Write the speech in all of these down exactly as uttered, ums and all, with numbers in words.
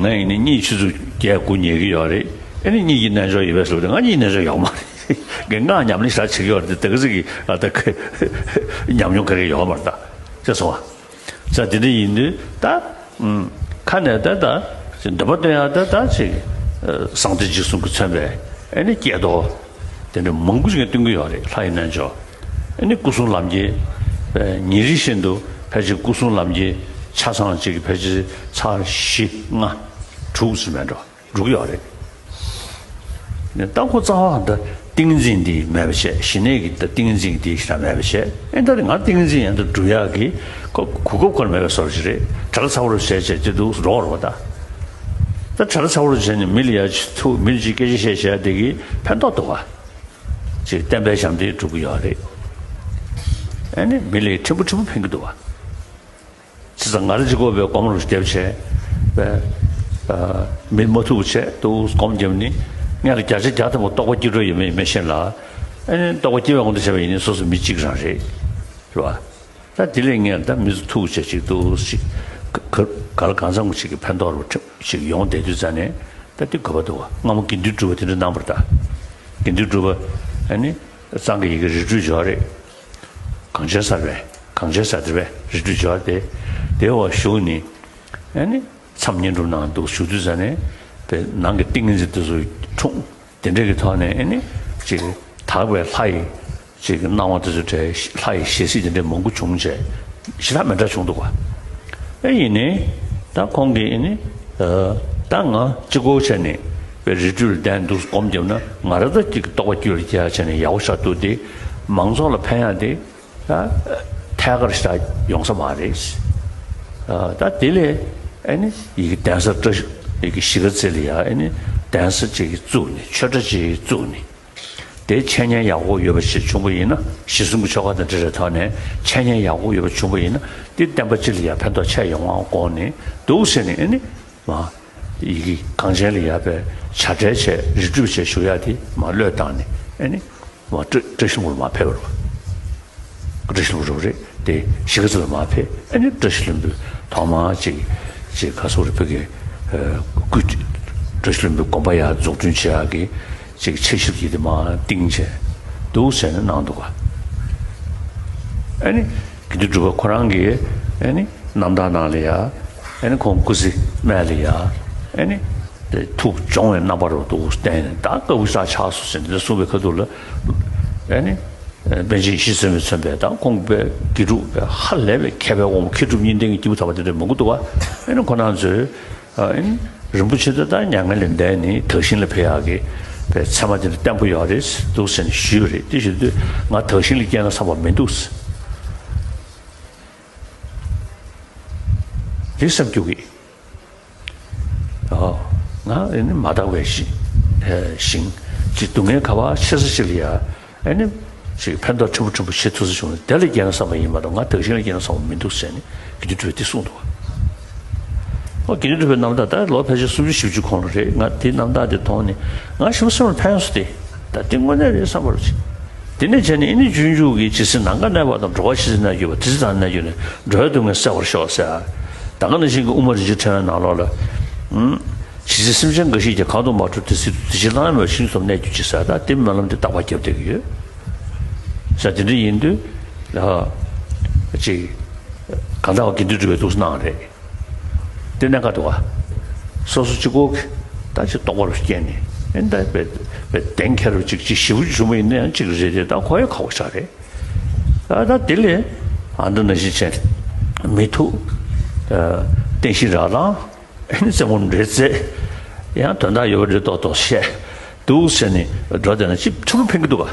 ང་ཡིན་ནི་གཉིད་ཆུ་ཚོད་བརྒྱད་དགུ་ཉལ་གི་ཡོད་རེད། ཨེ་ནི་གཉིད་ཀྱི་རྣལ་འབྱོར་ཡོད་པས་ཟེར་བ་དེ་ང་གཉིད་རྣལ་འབྱོར་ཡོད་མ་རེད། ངས་སྔགས་ཉམས་ལེན་ཞེ་དྲག་བྱེད་ཀྱི་ཡོད་རེད་དེ་ད་ག་ཟིག་གི་ད་ག་ཉམས་མྱོང་ག་རེ་ཡོད་མ་རེད་ད། ཅེས་སོང་བ། ས་དེ་འདྲ་ཡིན་དུས་ད། ཁ་ནས་ད་ད་འདོད་པ་སྟོན་ཡག་ད་ད་ཅིག་གསང་བདེ་འཇིགས་གསུམ་གྱིས་མཚོན་པའི་ཨེ་ནི་སྐྱེ་རྡོ། དེ་འདྲ་མང་པོ་ཞིག་སྟོན་གྱི་ཡོད་རེད་ལྷ་ཡི་རྣལ་འབྱོར། ཨེ་ནི་སྐུ་གསུམ་ལམ་གྱི་ཉིན་རེ་བཞིན་དུ་ཕལ་ཆེར་སྐུ་གསུམ་ལམ་གྱི་ཆ་ཚང་ཅིག་ཕལ་ཆེར་ཚར་བཞི་ལྔ་དྲུག་ཙམ་མེད་འགྲོ། འགྲོ་གི་ཡོད་རེད། ནས་ད་ཁོ་རྩ་བ་ད་ཏིང་འཛིན་འདི་མེད་པ་བྱས་ཞི་གནས་ཀྱི་ད་ཏིང་འཛིན་འདི་ཞེ་དྲག་མེད་པ་བྱས་ཨེ་ད་རེ་ང་ཏིང་འཛིན་ཡང་ད་འགྲུབ་ཡག་གི་གོ་གོ་སྐབས་ཁོ་ན་མེད་པའི་བཟོ་འདྲ་ཞིག་རེད། གྲ་ལ་ཚ་བོ་རུ་བྱས་བྱས་དེ་འདུག་འགྲོ་བར་བ་ད། ད་གྲ་ལ་ཚ་བོ་རུ་བྱས་ནས་མི་ལ་ཡ་ཐུག་མི་ལ་ཅིག་སྐད་ཆ་བཤད་བྱས་དེ་གི་ཕན་ཐོགས་འདུག་བ། ཅིག་བསྟན་པའི་ཞབས་འདེགས་སྒྲུབ་གི་ཡོད་རེད། ཨེ་ནི་མི་ལ་ཡ་ཕྲན་བུ་ཕྲན་བུ་ཕན་གི་འདུག་བ། ཚེ་ཚང་ང་རེ་གཅིག་པོ་བའི་སྒོམ་རུ་བསྡེབས་བྱས་པས། མི་མ་ཐུབ་བྱས་དུ་སྒོམ་བརྒྱབ་ནི། སྔོན་ལ་བརྒྱ་ཆ་བརྒྱ་ཐམ་པ་རྟོགས་པ་སྐྱེ་འགྲོ་ཡོད་མེད་མི་ཤེས་ལ། ཨེ་ནི་རྟོགས་པ་སྐྱེ་བའི་དབང་དུ་བྱས་པ་ཡིན་ནི་སོ་སོ་མི་གཅིག་རང་རེད། རེད་བ། ད་དེ་ལས་ངས་ད་མི་ཚོ་ཐུག་བྱས་ཅིག་ཏུ་ཞིག་ག་ག་ལ་གང་འཚམ་ཞིག་གི་ཕན་ཐོགས་རུ་ཁྲིམས་ཤིག་ཡོང་བསྡད་དུས་ཙ་ནས་ད་དེ་དགོས་པ་འདུག་བ། སྔ་མོ་དགེ་འདུན་གྲུབ་པ་དེ་འདྲ་གནང་བར་ད། དགེ་འདུན་གྲུབ་པ་ཨ་ནི་གཙང་གི་ཡི་གེ་རི་ཁྲོད་འབྱོར་རེད། གངས་ཅན་གསར་པའི་གངས་ཅན་གསར་དེ་བས་རི་ཁྲོད་འབྱོར་དེ་དེ་བ་བཞུགས་ནི་ཨ་ནི་མཚམས་བསྙེན་སྒྲུབ་ནང་འདུག་བཞུགས་དུས་ཙ་ནས་པའི་ནང་གི་ཏིང་ངེ་འཛིན་དེ་ཚོ་འཁྲུངས། དེ་འདྲ་གི་ཐོག་ནས་ཨེ་ནི་ཅིག་དག་པའི་ལྷ་ཡི་ཅིག་སྣང་བ་དེ་ཚོ་འདྲ་ལྷ་ཡི་ཞལ་གཟིགས་དེ་འདྲ་མང་པོ་བྱུང་བྱས་ཞེ་དྲག་མི་འདྲ་བྱུང་འདུག་བ། ཨེ་ཡིན་ནའི་ད་ཁོང་གིས་ཨེ་ནི་ད་ང་གཅིག་པོ་བྱས་ནས་པའི་རི་ཁྲོད་ལ་བསྡད་འདུག་སྒོམ་བརྒྱབ་ན་ང་རང་ད་ཅིག་རྟོགས་པ་རྒྱུད་ལ་སྐྱེ་ཡག་བྱས་ནས་ཡག་པོ་ཞིག་འདུག་སྟེ་མང་ཚོགས་ལ་ཕན་ཡག་དེ། ད་ཐད་ཀར་ཞིག་ཡོང་ས་མ་རེད། ད་དེ་ལས་ཨེ་ནི་ཡི་གེ་གདན་ས་བཀྲ་ཤིས་ཡི་གེ་གཞིས་ཀ་རྩེ་ལ་ཡ་ཨེ་ནི་གདན་ས་ཅིག་བཙུགས་ནས་ཆོས་གྲྭ་ཅིག་བཙུགས་ནས་དེ་འཆད་ཉན་ཡག་པོ་ཡོད་པ་ཞིག་བྱུང་པ་ཡིན་ན་གཞི་གསུམ་གྱི་ཆོ་ག་དང་འབྲེལ་བའི་ཐོག་ནས་འཆད་ཉན་ཡག་པོ་ཡོད་པ་བྱུང་པ་ཡིན་ན་དེ་བསྟན་པ་སྤྱི་ལ་ཡ་ཕན་ཐོགས་ཆེ་ཡོང་བ་དགོངས་ནས་འདུག་ཟེར་ནས་ཨེ་ནི་མ་ཡི་གེ་གངས་ཅན་ལ་ཡ་པའི་བྱ་བྲལ་བྱས་རི་ཁྲོད་བྱས་བཞུགས་ཡ་དེ་མ་བློས་བཏང་ནས་ཨེ་ནི། བ་བཀྲ་བཀྲ་ཤིས་ལྷུན་པོར་མར་ཕེབས་པ་རེད། བཀྲ་ཤིས་ལྷུན་པོ་རེད་དེ་གཞིས་ཀ་རྩེ་ལ་མར་ཕེབས་ཨ་ནི་བཀྲ་ཤིས་ལྷུན་པོའི་ཐོག་མར་ཅིག་ཅིག་ག་སོག་རེ་བོད་ཀྱི་སྐུ་བཀྲ་ཤིས་ལྷུན་པོའི་དགོན་པ་ཡར་འཛུགས་སྐྲུན་བྱེད་ཡག་གི་ཅིག་ཆེད་ཞིབ་ཀྱི་དེ་མར་བཏིང་བྱས་འདུག་ཟེར་ནས་གནང་འདུག་ག་ཨ་ནི་དགེ་འདུན་གྲུབ་པ་ཁོ་རང་གིས་ཨ་ནི་རྣམ་ཐར་ནང་ལ་ཡ་ཨ་ནི་ཁོང་སྐུ་ཚེ་སྨད་ལ་ཡ་ཨ་ནི། དེ་ཐུགས་སྦྱོང་བའི་རྣམ་པ་རུ་འདུག་བསྟན་ནས་ད་དཀའ་བའི་ས་ཆགས་སོ་ཟེར་འདི་འདྲ་གསུངས་པའི་ཁ་ཐུག་ལ་ཨེ་ནི་པཎ་ཆེན་ཡེ་ཤེས་ཟེར་བའི་མཚོན་པའི་ད་ཁོང་པའི་དགེ་ཕྲུག་པའི་ཧ་ལས་པའི་མཁས་པའི་དབང་པོ་མཁས་གྲུབ་གཉིས་ལྡན་གྱི་སྐྱེས་བུ་དམ་པ་དེ་འདྲ་མང་པོ་འདུག་བ། ཨེ་ནི་ཁོ་རང་ཚོས་ཨེ་ནི་རིན་པོ་ཆེ་དེ་ད་མྱ་ངན་ལས་འདས་ནས་དག་ཞིང་ལ་ཕེབས་ཡག་གི་པའི་མཚན་མ་དེ་འདྲ་བརྟན་པོ་ཡོད་རེད་འདུག་ཟེར་ནས་ཞུས་པ་རེད། དེ་ཞུ་དུས་ང་དག་ཞིང་ལ་སྐྱེས་ན་བསམ་པ་མི་འདུག་དེ་བསམ་རྒྱུ་གི་ཨོ། ང་ཨེ་ནི་མ་དག་པའི་ཞི་ཨེ་ཞིང་གི་སྡུག་བསྔལ་ཁ་བ་ཆེ་ས་ཞིག་ལ་ཡ་ཨེ་ནི་ཞིག་ཕན་ཐོགས་ཕྲན་བུ་ཕྲན་བུ་བྱེད་ཐུབ་ས་བྱུང་ན་དེ་ལ་སྐྱེས་ན་བསམ་པ་ཡིན་མ་གཏོགས་ང་དག་ཞིང་ལ་སྐྱེས་ན་བསམ་པ་མི་འདུག་ཟེར་ནས་དགེ་འདུན་གྲུབ་པས་འདི་གསུངས་འདུག་ཨོ་དགེ་འདུན་གྲུབ་པའི་རྣམ་ཐར་ད་ལོ་ཕལ་ཆེར་སུམ་ཅུ་བཞི་བཅུ་གོང་ལ་རེད། ང་དེའི་རྣམ་ཐར་དེ་མཐོང་ནས་ང་ཞེ་པོ་སེམས་ལ་ཕན་སོང་སྟེ་ད་དེ་དངོས་གནས་རེད་བསམ་པ་རེད། དེ་ནས་བྱས་ནས་ཨེ་ནི་སྤྱོད་འཇུག་གི་ཇི་སྲིད་ནམ་མཁའ་གནས་པ་དང་། འགྲོ་བ་ཇི་སྲིད་གནས་གྱུར་པ། དེ་སྲིད་བདག་ནི་གནས་གྱུར་པ། འགྲོ་བའི་སྡུག་བསྔལ་བསལ་བར་ཤོག་ཟེར། ད་ག་ནང་བཞིན་གྱི་དབུ་མ་རིན་ཆེན་ཕྲེང་བའི་ནང་ལོགས་ལ། ཇི་སྲིད་སེམས་ཅན་འགའ་ཞིག་ཀྱང་། གང་དུ་མ་གྲོལ་དེ་སྲིད་དུ། དེ་ཕྱིར་ལྷང་ངེ་བའི་ཞིང་དུ་སོང་། གནས་གྱུར་ཅིག་ཟེར། ད་དེ་སྨོན་ལམ་དེ་རྟག་པར་བརྒྱབ་བསྡད་ཀྱི་ཡོད། ཟེར་དེ་འདྲ་ཡིན་དུས་ལ། ཅིག་གང་ལྟར་བ་དགེ་འདུན་གྲུབ་པའི་ཐུགས་སུ་གནང་རེད། དེ་གནད་འགག་འདུག་ག་སོ་སོ་གཅིག་པོ་གིས་ད་ཅིག་རྟོགས་པ་རུ་སྐྱེས་ནས་ཨེ་ད་བས་བས་གདེང་འཁེལ་རུ་ཅིག་ཅིག་ཞེ་པོ་ཅིག་བྱུང་བ་ཡིན་ན་ཡང་ཅིག་རེད་དེ། ད་ཁོ་ཡང་ཁག་པོ་ཆགས་རེད། ད་ད་དེ་ལས་ཨ་འདི་ནང་བཞིན་བྱས་མི་ཐུག་བསྟན་བཤིག་རང་དང་ཨེ་ནི་རྩེད་མོ་འདྲེ་རྩེ་ཡང་དོན་དག་ཡོད་པ་འདྲ་ཏོག་ཏོག་བཤད་འདུག་ཟེར་ནས་འགྲོ་བསྡད་ན་ཅིག་ཕྲན་བུ་ཕན་གྱི་འདུག་ག་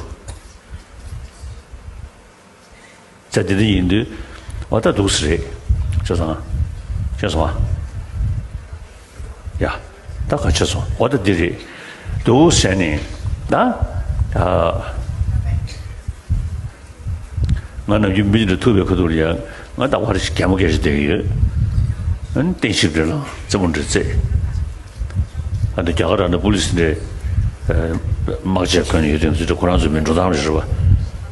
ཟེར་དེ་འདྲ་ཡིན་དུས་འོ་ད་འདུག་སེ་རེད། ཅོ་སང་། ཅོ་སོང་ཨ། ཡ། ད་ག་ཅོ་སོང་འོ་ད་འདི་རེད། འདུག་ཟེར་ནས་ད། ཨ། ང་ནམ་རྒྱུན་མི་འདི་འདྲ་ཐུག་པའི་ཁ་ཐུག་ལ་ཡ་ང་ད་བར་ཞིག་གད་མོ་བགད་ཞིག་བསྡད་ཀྱི་ཡོད། ཨ་ནི་བསྟན་བཤིག་འདྲ་ལ་རྩེད་མོ་འདྲ་རྩེ། ཨ་ནི་རྒྱ་གར་ར་ནི་པུ་ལི་སི་འདྲའི་དམག་ཆས་གོན་ཡོད་དེ་ཚོ་ཁོ་རང་ཚོ་མི་འགྲོ་སྟངས་རེད་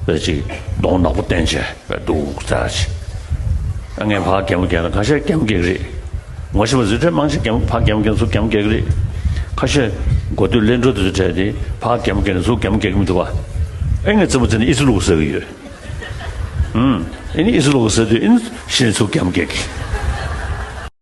བ། བས་ཅིག་གདོང་ནག་པོ་བསྟན་བྱས་བས་འདུག་ཙག་ཅིག་ཨ་ངས་ཕར་གད་མོ་བགད་ན་ཁ་ཤས་གད་མོ་བགད་ཀྱི་རེད། ངོ་ཤེས་པ་ཚོས་ཁྲལ་མང་ཆེ་རྒྱ་མ་ཕར་རྒྱ་མ་བརྒྱབ་ཚུར་རྒྱ་མ་བརྒྱབ་ཀྱི་རེད། ཁ་ཤས་མགོ་སྟོད་ལན་གྲོ་དེ་ཚོ་གྲས་དེ་ཕར་རྒྱ་མ་བརྒྱབ་ནས་ཚུར་རྒྱ་མ་བརྒྱབ་ཀྱི་མི་འདུག་བ། ཨེ་ངས་རྩེད་མོ་རྩེ་ནས་ཨི་ཚོ་ལུག་ཟ་གི་ཡོད། ཨུམ། ཨེ་ནི་ཨི་ཚོ་ལུག་ཟ་དུས་ཨེ་ནི་གཞི་ནས་ཚུར་རྒྱ་མ་བརྒྱབ་ཀྱི།